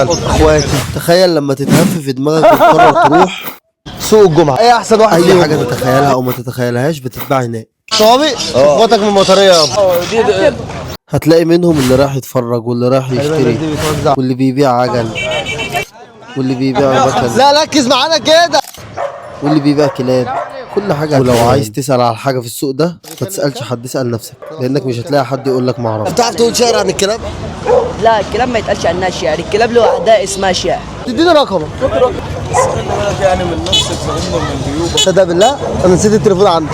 اخواتي، تخيل لما تتهف في دماغك وتقرر تروح سوق الجمعة. ايه احسن واحد اي فيهم؟ حاجة تتخيلها او ما تتخيلهاش بتتباع هناك. صحابي اخواتك من المطريه يابا. هتلاقي منهم اللي رايح يتفرج واللي رايح يشتري دي بتوزع. واللي بيبيع عجل واللي بيبيع مكن لا ركز معانا كده. واللي بيبيع كلاب، كل حاجة. ولو عايز تسأل على حاجة في السوق ده ما تسألش حد، اسأل نفسك، لأنك مش هتلاقي حد يقول لك ما اعرفش. بتعرف تقول شعر عن الكلاب؟ لا، الكلاب ما يتقالش عنها شعر، الكلاب لوحدها اسمها شعر. تديني رقمك. تصدق بالله انا نسيت التليفون عندي.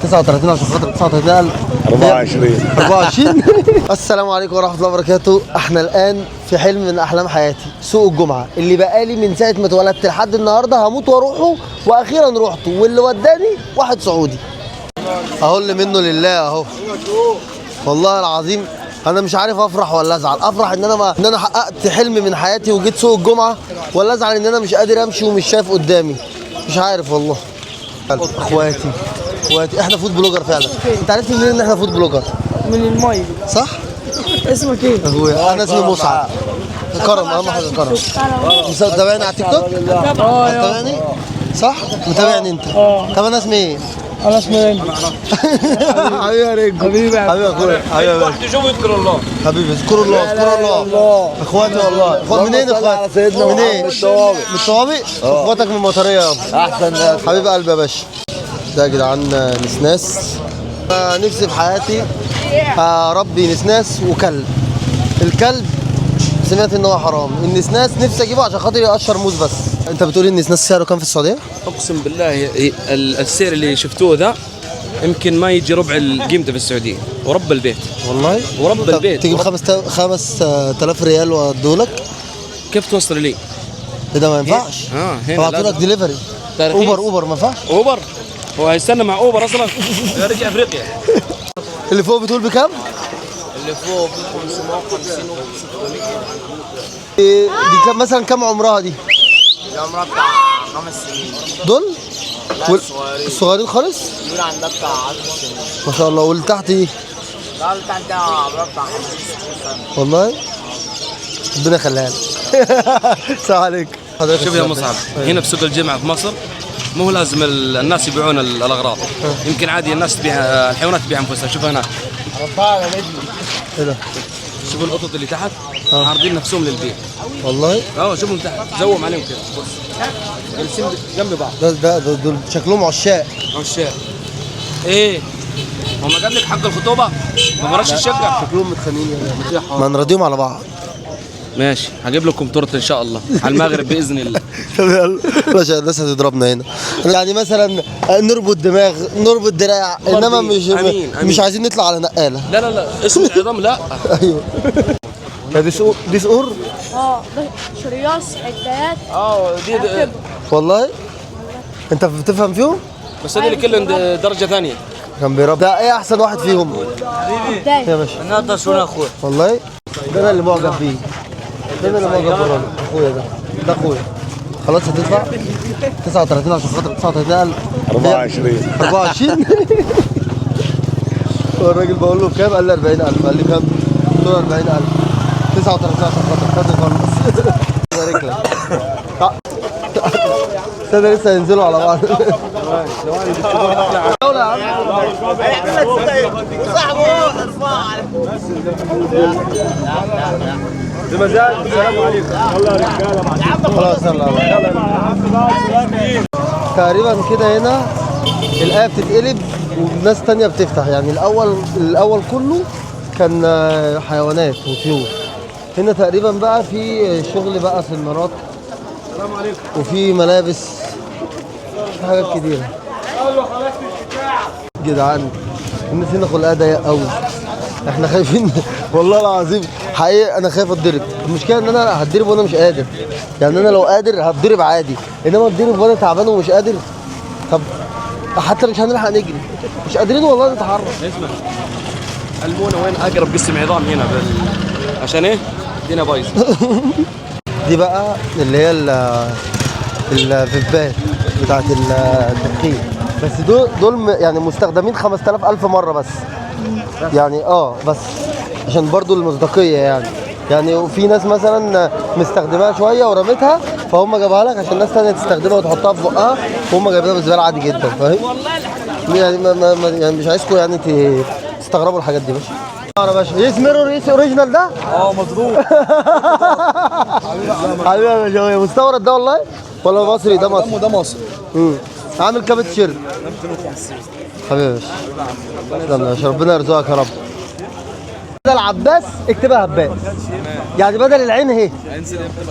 39 عشان خاطر 39000. 24. 24. السلام عليكم ورحمة الله وبركاته. احنا الان في حلم من احلام حياتي، سوق الجمعة اللي بقالي من ساعة ما اتولدت لحد النهارده هموت واروحه، واخيرا روحته، واللي وداني واحد سعودي. اهو اللي منه لله اهو. والله العظيم انا مش عارف افرح ولا ازعل. افرح ان انا ما ان انا حققت حلم من حياتي وجيت سوق الجمعة، ولا ازعل ان انا مش قادر امشي ومش شايف قدامي. مش عارف والله. اخواتي اخواتي، احنا food blogger فعلا. انت عرفت منين ان احنا food blogger؟ من المي. صح؟ اسمك ايه؟ اخويا انا اسمي مصعب كرم. اهم حاجة كرم. متابعني على تيك توك؟ متابعني؟ صح؟ متابعني انت؟ طب انا اسمي ايه؟ انا اسمي رنجو. حبيبي يا رينجو، حبيبي حبيبي يا اخويا، حبيبي يا باشا. شوفوا يذكر الله. حبيبي اذكروا الله، اذكروا الله اخواتي والله. اخوات منين؟ اخوات منين؟ من الطوابق. اخواتك من المطريه يابا. احسن ناس. حبيب قلبي يا باشا. ده يا جدعان نسناس. أنا نفسي في حياتي اربي نسناس وكلب. الكلب سمعت ان هو حرام، النسناس نفسي اجيبه عشان خاطر يقشر موز بس. انت بتقولي النسناس سعره كام في السعودية؟ اقسم بالله السعر اللي شفتوه ذا يمكن ما يجي ربع قيمته في السعودية، ورب البيت. والله ورب طب البيت. تجيب 5000 ريال وادولك؟ كيف توصل لي؟ ايه ده ما ينفعش. هنا ابعتوا لك لازم. دليفري. ده رخيص. اوبر اوبر ما ينفعش. اوبر؟ هو هيستنى مع اوبر اصلا؟ رجع افريقيا. اللي فوق بتقول بكام؟ اللي فوق ب 550 و 600. إيه دي كام مثلا؟ كام عمرها دي؟ دي عمرها بتاع 5 سنين. دول؟ لا، الصغيرين. الصغيرين خالص؟ دول عندها بتاع 10 سنين. ما شاء الله. واللي تحت دي؟ لا، اللي تحت ده عمرها بتاع 50 60 سنة. والله ربنا يخليها لك. السلام عليكم حضرتك. شوف يا مصعب، هنا في سوق الجمعة في مصر مو هو لازم الناس يبيعون الاغراض، يمكن عادي الناس تبيع الحيوانات تبيع انفسها. شوف هناك. ايه ده؟ شوف القطط اللي تحت عارضين نفسهم للبيع. والله شوفهم تحت، zoom عليهم كده، بص جالسين جنب بعض. ده دول شكلهم عشاق. عشاق ايه؟ هو ما جاب لك حق الخطوبة؟ ما فرش الشقة؟ شكلهم متخانقين يعني. ما نراضيهم على بعض. ماشي، هجيب لكم تورته ان شاء الله على المغرب باذن الله. طب يلا باشا، الناس هتضربنا هنا. يعني مثلا نربط دماغ، نربط دراع، انما مش أمين، أمين. مش عايزين نطلع على نقاله. لا لا لا، اسم العظام لا. ايوه ده دي سقور، دي سقور. ده شرياس عدايات. دي والله انت بتفهم فيهم؟ بس هذول كلهم درجه ثانية. كان بيربي ده. ايه احسن واحد فيهم؟ عداية. يا باشا النهارده شو اخويا؟ والله ده انا اللي معجب بيه، ده انا اللي معجب بالراجل اخويا ده، ده اخويا. خلاص هتدفع 39 عشان خاطر 39000. 24. 24. هو الراجل بقول له بكام؟ قال لي 40000. قال لي كام؟ قلت له 40000. 39 عشان خاطر خد خلص. بارك لك. استنى لسه هينزلوا على بعض. دولة يا عم. خلاص يلا يلا. تقريبا كده هنا الآية بتتقلب وناس تانية بتفتح. يعني الأول كله كان حيوانات وطيور. هنا تقريبا بقى في شغل بقى سنارات. السلام عليكم. وفي ملابس، في حاجات كتيرة. جدعان الناس هنا خلقها ضيق قوي. احنا خايفين والله العظيم حقيقي انا خايف اتضرب. المشكلة ان انا هتضرب وانا مش قادر. يعني انا لو قادر هتضرب عادي، انما اتضرب وانا تعبان ومش قادر. طب حتى مش هنلحق نجري، مش قادرين والله نتحرك. اسمع، علمونا وين اقرب قسم عظام هنا عشان ايه؟ الدنيا بايظة. دي بقى اللي هي الفيبات بتاعت التدخين، بس دول يعني مستخدمين 5000 ألف مرة بس. يعني بس عشان برضو المصداقية يعني. يعني في ناس مثلا مستخدماها شوية ورمتها، فهم جابوها لك عشان ناس ثانية تستخدمها وتحطها في بقها، وهم جايبينها بالزباله عادي جدا، فاهم؟ يعني ما يعني مش عايزكم يعني تستغربوا الحاجات دي. ماشي يا باشا. yes mirror yes original ده؟ اه مضروب. حبيبي يا باشا، مستورد ده والله ولا مصري؟ ده مصري. ده مصري. عامل كام التيشيرت؟ 250. حبيبي يا باشا، تسلم يا باشا، ربنا يرزقك يا رب. بدل عباس اكتبها هباس، يعني بدل العين اهي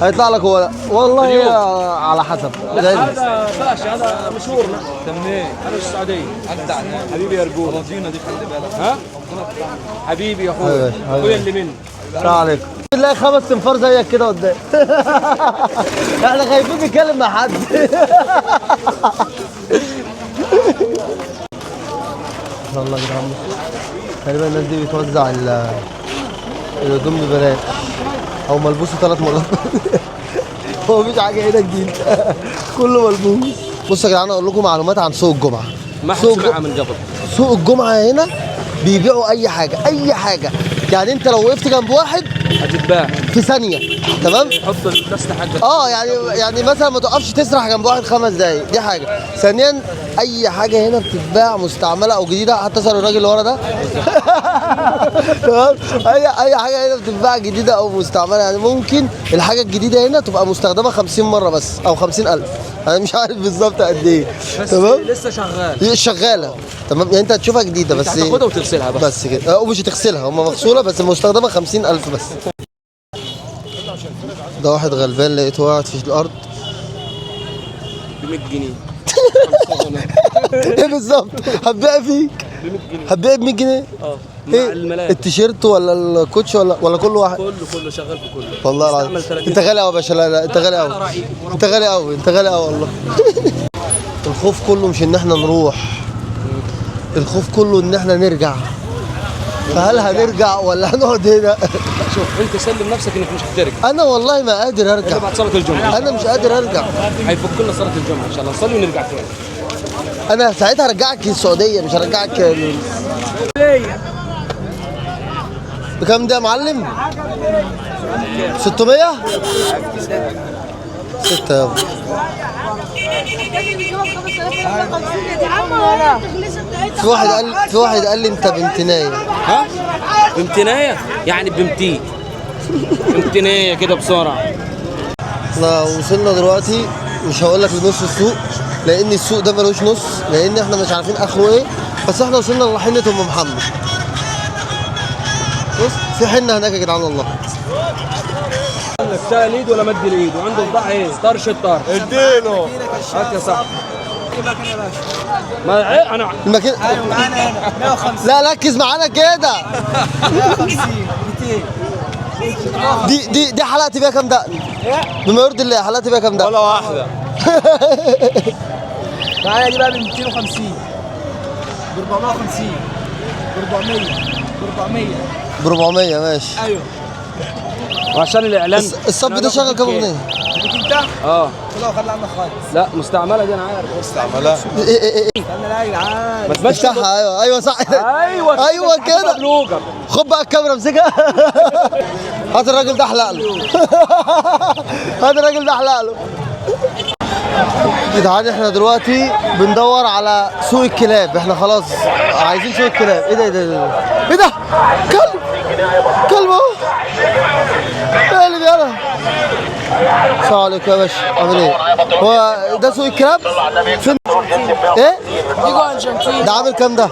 هيطلع لك هو. لا والله على حسب. هذا باشا، هذا مشهورنا. تمام. انا في السعودية. حبيبي يا رجول. رضينا دي، خلي بالك. ها حبيبي يا اخوي، اخويا اللي مني. السلام عليكم. تلاقي 5 تنفار زيك كده قدام. احنا خايفين نتكلم مع حد. الله يا جدعان، تقريبا الناس دي بتوزع الهدوم ببلاش او ملبوسه 3 مرات. هو مفيش حاجة هنا جديدة، كله ملبوس. بصوا يا جدعان، اقول لكم معلومات عن سوق الجمعة ما حد سمعها من قبل. سوق الجمعة هنا بيبيعوا اي حاجة، اي حاجة. يعني انت لو وقفت جنب واحد هتتباع في ثانية، تمام؟ حط الدستة حقك. يعني مثلا ما تقفش تسرح جنب واحد 5 دقايق، دي حاجة. ثانيا اي حاجة هنا بتتباع مستعملة او جديدة، حتى اسال الراجل اللي ورا ده. تمام؟ اي حاجة هنا بتتباع جديدة او مستعملة، يعني ممكن الحاجة الجديدة هنا تبقى مستخدمة 50 مرة بس او 50,000، انا مش عارف بالظبط قد ايه. تمام؟ لسه شغال، شغالة. تمام؟ يعني انت هتشوفها جديدة بس هتاخدها وتغسلها بس كده، ومش هتغسلها، هم مغسوله بس مستخدمة 50,000 بس. ده واحد غلبان لقيته قاعد في الارض ب 100 جنيه. ايه بالظبط؟ هتبيع فيك ب 100 جنيه. هتبيع ب 100 جنيه؟ مع الملاك. التيشيرت ولا الكوتش ولا كل واحد؟ كله شغال في كله. والله العظيم انت غالي قوي يا باشا. لا انت غالي قوي، انت غالي قوي، انت غالي قوي والله. الخوف كله مش ان احنا نروح، الخوف كله ان احنا نرجع. فهل هنرجع ولا هنقعد هنا؟ شوف انت سلم نفسك انك مش هترجع. انا والله ما قادر ارجع بعد صلاة الجمعة. انا مش قادر ارجع. هيفك لنا صلاة الجمعة ان شاء الله، نصلي ونرجع تاني. انا ساعتها هرجعك السعودية، مش هرجعك. بكام ده يا معلم؟ 600؟ 6 يابا. في واحد قال لي انت بامتنايه. ها؟ بامتنايه؟ يعني بامتي. امتنايه كده بسرعة. احنا وصلنا دلوقتي، مش هقول لك لنص السوق لان السوق ده ملوش نص، لان احنا مش عارفين اخره ايه، بس احنا وصلنا لحنه ام محمد. بص في حنة هناك يا جدعان والله. لك شايل ايد ولا مد الايد وعنده بضاعة ايه؟ طرش الطرش. اديله. هات يا صاحبي. ما انا المكان. ايوه معانا هنا 150. لا ركز معانا كده. 150 200. دي حلقت بيها كام دقن؟ بما يرضي الله حلقت بيها كام دقن؟ ولا واحدة. معانا دي بقى ب 250، ب 450، ب 400، ب 400، ب 400. ماشي. ايوه. وعشان الاعلان الصب ده شغل كام اغنية؟ انت؟ لا خلي عنك خالص. لا مستعملة دي انا عارف. مستعملة. ايه ايه لا يا جدعان ما تمشي. افتحها. ايوه صح. ايوه ايوه كده. خد بقى الكاميرا امسكها. هات الراجل ده احلق له. هات الراجل ده احلق له. جدعان احنا دلوقتي بندور على سوق الكلاب، احنا خلاص عايزين سوق الكلاب. ايه ده ايه ده ايه ده؟ كلب كلب اهو. اقلب يلا. السلام عليكم يا باشا، عامل ايه؟ هو ده سوق الكلاب؟ فين؟ ايه؟ ده عامل كام ده؟ 2.5؟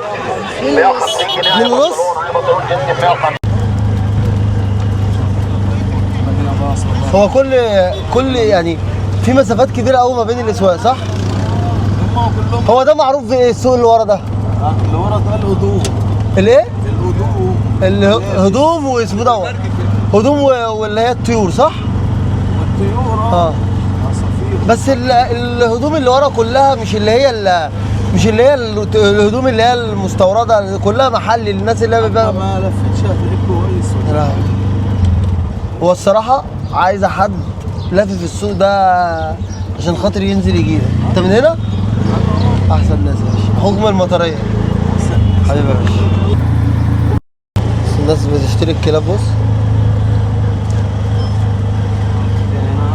هو كل يعني في مسافات كبيرة قوي ما بين الاسواق صح؟ هو ده معروف في ايه السوق اللي ورا ده؟ اللي ورا ده الهدوم. الايه؟ الهدوم. الهدوم واسمه دوت هدوم واللي هي الطيور صح؟ والطيور اه. بس الهدوم اللي ورا كلها مش اللي هي مش اللي هي الهدوم اللي هي المستورده، كلها محلي للناس اللي هي بتبقى ما لفتش هتلاقيك كويس. لا هو الصراحة عايزه حد لافف السوق ده عشان خاطر ينزل يجيبك. انت من هنا؟ احسن ناس يا باشا، حكم المطريه حبيبي يا باشا. الناس بتشتري الكلاب. بص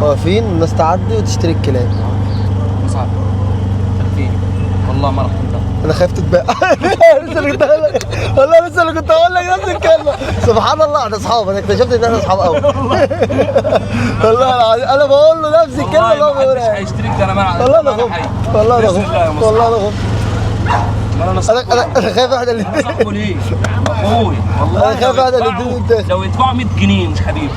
واقفين الناس تعدي وتشتري الكلاب. مصعب 30 والله ما راح تنتهي. انا خايف تتباع. لسه اللي كنت هقول لك، والله لسه اللي كنت هقول لك نفس الكلمة. سبحان الله احنا اصحاب، انا اكتشفت ان احنا اصحاب قوي. والله العظيم انا بقول له نفس الكلمة اللي هو بيقولها. محدش هيشتريك ده، انا ما والله انا خفت، والله انا خفت، والله انا خفت. انا خايف احنا الاثنين. ليه؟ اخوي والله انا خايف احنا الاثنين. لو يدفعوا 100 جنيه مش حبيبي.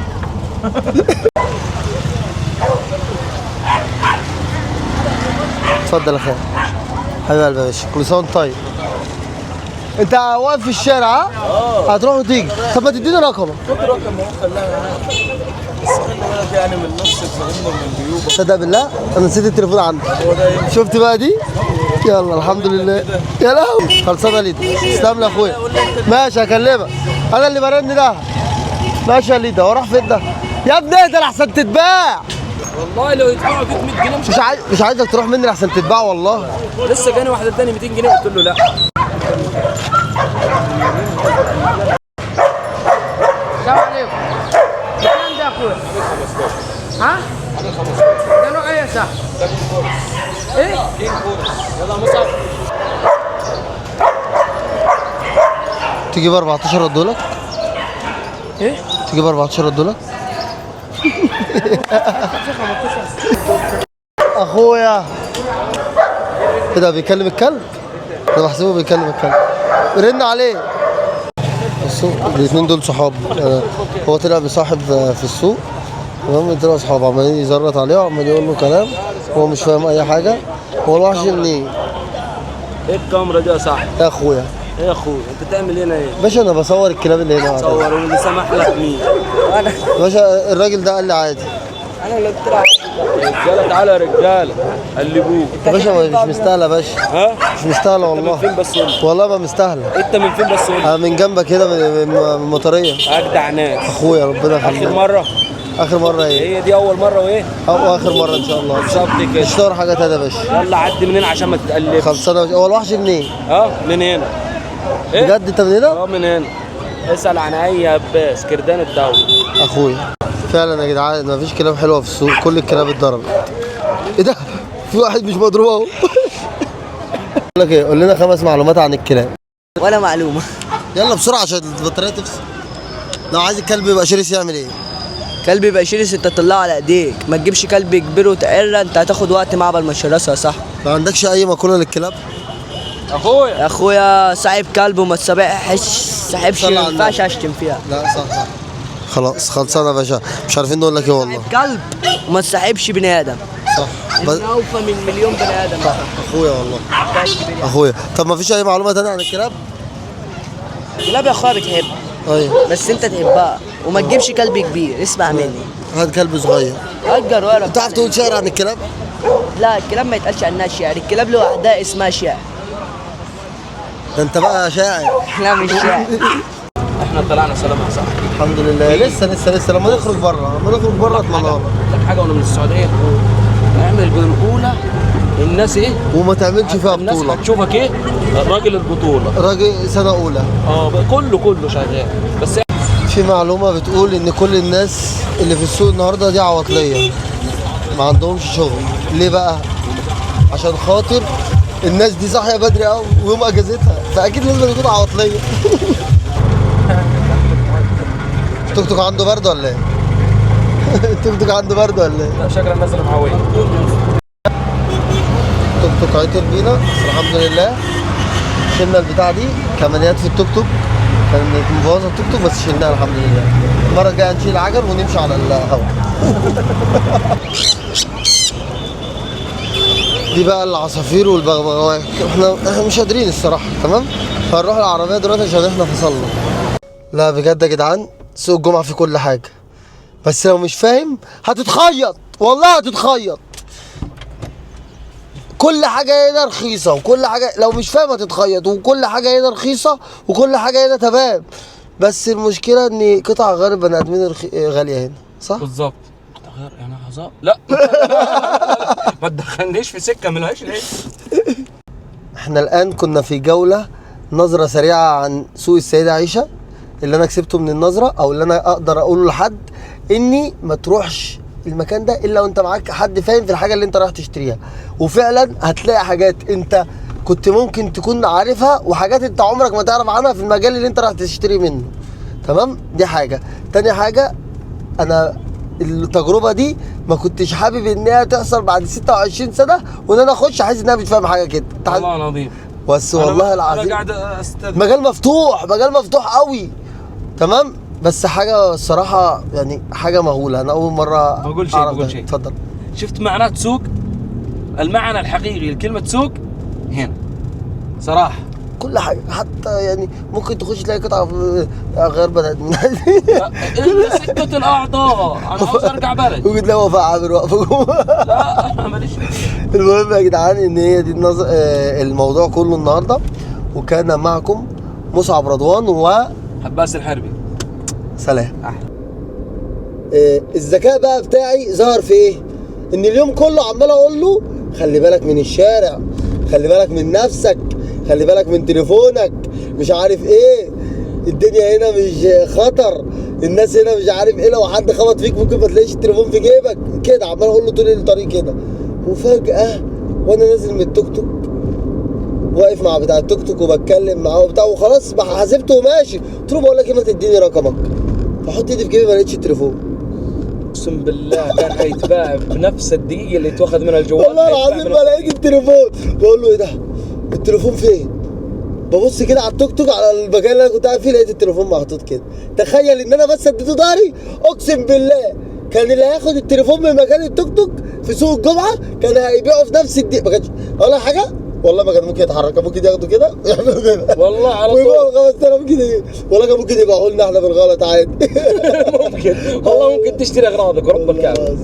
اتفضل يا خالد حبيب قلبي يا باشا، كل سنة وانت طيب. انت واقف في الشارع ها؟ هتروح وتيجي. طب ما تديني رقمك. خد رقم اهو، خليها معاك بس خلي بالك يعني من نفسك لانه من جيوبك. تصدق بالله انا نسيت التليفون عندي. شفت بقى دي؟ يلا الحمد لله. يا لهوي خلصانه ليدا. تسلم لي يا اخويا. ماشي هكلمك، انا اللي برن ده. ماشي يا ليدا. هو راح فين ده؟ يا ابني اهدى لحسن تتباع. والله لو يدفعوا فيك 100 جنيه مش عايزك تروح مني لحسن تتباع والله. لسه جاني واحد اداني 200 جنيه قلت له لا. السلام عليكم. بكام ده يا اخويا؟ ها؟ ده نوع ايه يا صاحبي؟ ايه؟ يلا مصعب. تجيب 14 ادولك؟ ايه؟ تجيب 14 ادولك؟ اخويا ايه ده بيكلم الكلب؟ انا بحسبه بيكلم الكلب. رن عليه. السوق الاثنين دول صحاب، هو طلع بصاحب في السوق، تمام؟ طلع صحاب عمالين يزرط عليه وعمال يقول له كلام هو مش فاهم اي حاجة. هو الوحش منين؟ ايه الكاميرا دي يا صاحبي؟ يا اخويا ايه يا اخويا انت تعمل هنا ايه؟ باشا انا بصور الكلاب اللي هنا. صور واللي سمح لك مين؟ انا باشا الراجل ده قال لي عادي. انا اللي قلت له رجاله تعالى يا رجاله قلبوه. يا باشا مش مستاهلة يا باشا. ها؟ مش مستاهلة والله. انت من فين بس قول لي؟ والله ما مستاهلة. انت من فين بس قول لي؟ انا من جنبك هنا، من المطريه. اجدع ناس اخويا ربنا يخليك. اخر مرة؟ اخر مرة ايه؟ هي دي اول مرة وايه؟ او اخر مرة ان شاء الله. بالظبط كده. مش هتدور حاجة تانية يا باشا. يلا عدي من هنا عشان ما تتقلبش. خلصانه يا باشا. هو الوحش منين؟ اه من هنا. إيه؟ بجد انت من هنا؟ اه من هنا. اسال عن اي عباس كردان الدولة. اخويا فعلا يا جدعان مفيش كلاب حلوة في السوق، كل الكلاب اتضربت. ايه ده؟ في واحد مش مضروب اهو. بقول لك ايه، قول لنا 5 معلومات عن الكلاب. ولا معلومة. يلا بسرعة عشان البطارية تفصل. لو عايز الكلب يبقى شرس يعمل ايه؟ كلب يبقى شرس انت تطلعه على ايديك، ما تجيبش كلب كبير وتقره، انت هتاخد وقت معاه قبل ما تشرسه يا صاحبي. ما عندكش اي مقولة للكلاب؟ اخويا يا اخويا صاحب كلب وما تسابحش، صاحبش ما ينفعش اشتم فيها. لا صح صح. خلاص خلصانه يا باشا، مش عارفين نقول لك ايه والله. كلب وما تصاحبش بني ادم. صح. اوفى من مليون بني ادم. صح اخويا والله. اخويا طب ما فيش اي معلومة ثانية عن الكلاب؟ الكلاب يا اخويا بتحب. ايوه بس انت تحبها وما تجيبش كلب كبير، اسمع مني. هات كلب صغير. اجر ورا. بتعرف تقول شعر عن الكلاب؟ لا الكلاب ما يتقالش عنها شعر، الكلاب لوحدها اسمها شعر. ده انت بقى شاعر. لا مش شاعر. احنا طلعنا سلامة يا صاحبي. الحمد لله. لسه لسه لسه لما نخرج بره، لما نخرج بره اطمنان. لك حاجة وانا من السعودية. اعمل البطولة الناس ايه؟ وما تعملش فيها بطوله. الناس هتشوفك ايه؟ راجل البطولة. راجل سنة اولى. كله شغال. بس في معلومة بتقول ان كل الناس اللي في السوق النهارده دي عواطليه، ما عندهمش شغل. ليه بقى؟ عشان خاطر الناس دي صاحية بدري قوي ويوم اجازتها، فاكيد لازم يكون عواطليه. توك توك عنده برد ولا ايه؟ التوك توك عنده برد ولا ايه؟ لا شكله نازل معويه. توك توك عطل بينا بس الحمد لله شلنا البتاعه دي، كماليات في التوك توك كانت مبوظه التوك توك بس شلناها الحمد لله. المرة الجاية هنشيل عجل ونمشي على الهواء. دي بقى العصافير والبغبغاوات، احنا مش قادرين الصراحة. تمام، فهنروح العربية دلوقتي عشان احنا فصلنا. لا بجد يا جدعان سوق الجمعة في كل حاجة، بس لو مش فاهم هتتخيط، والله هتتخيط. كل حاجة هنا رخيصة، وكل حاجة لو مش فاهم هتتخيط، وكل حاجة هنا رخيصة، وكل حاجة هنا تمام. بس المشكلة ان قطع غير بني ادمين غالية هنا، صح؟ بالظبط. قطع غير يعني هزار؟ لا ما تدخلنيش في سكة ملهاش ليه. احنا الان كنا في جولة نظره سريعة عن سوق السيدة عيشه. اللي انا كسبته من النظرة او اللي انا اقدر اقوله لحد، اني ما تروحش المكان ده الا وانت معاك حد فاهم في الحاجة اللي انت رايح تشتريها، وفعلا هتلاقي حاجات انت كنت ممكن تكون عارفها وحاجات انت عمرك ما تعرف عنها في المجال اللي انت رايح تشتري منه. تمام، دي حاجة. تاني حاجة، انا التجربة دي ما كنتش حابب انها تحصل بعد 26 سنة وان انا اخش احس ان انا مش فاهم حاجة كده. والله العظيم، بس والله العظيم انا قاعد استذكر. مجال مفتوح، مجال مفتوح قوي. تمام، بس حاجة الصراحة يعني حاجة مهولة، انا اول مرة بقول شيء، بقول شيء. اتفضل. شفت معنات سوق؟ المعنى الحقيقي لكلمة سوق هنا صراحة كل حاجة، حتى يعني ممكن تخش تلاقي قطعه غير بني ادمين. الا سكة الاعضاء، انا عاوز ارجع بلد. ممكن تلاقي وفاء عامر واقفة جوه. لا انا ماليش. المهم يا جدعان ان هي دي الموضوع كله النهارده، وكان معكم مصعب رضوان و عباس الحربي. سلام. احلى. الذكاء بقى بتاعي ظهر في ايه؟ ان اليوم كله عمال اقول له خلي بالك من الشارع، خلي بالك من نفسك، خلي بالك من تليفونك، مش عارف ايه، الدنيا هنا مش خطر، الناس هنا مش عارف ايه، لو حد خبط فيك ممكن ما تلاقيش التليفون في جيبك كده، عمال اقول له طول الطريق كده. وفجأة وانا نازل من التوك توك واقف مع بتاع التوك توك وبتكلم معاه وبتاع، وخلاص حاسبته وماشي، قلت له بقول لك ايه، ما تديني رقمك. بحط ايدي في جيبي ما لقيتش التليفون. اقسم بالله كان حيتباع بنفس الدقيقة اللي اتوخذ منها الجوال. والله العظيم ما لقيت التليفون. بقول له ايه ده؟ التليفون فين؟ ببص كده على التوك توك على المكان اللي انا كنت قاعد فيه، لقيت التليفون محطوط كده. تخيل ان انا بس اديته ظهري، اقسم بالله كان اللي هياخد التليفون من مكان التوك توك في سوق الجمعة كان هيبيعه في نفس الدقيقة. ما كانش ولا حاجة، والله ما كان ممكن يتحرك، كان ممكن ياخده كده ويعملوا كده والله على طول ويبيعوا 5000 جنيه، والله كان ممكن يبيعوا لنا احنا بالغلط عادي. ممكن والله ممكن تشتري اغراضك ورب الكعبة.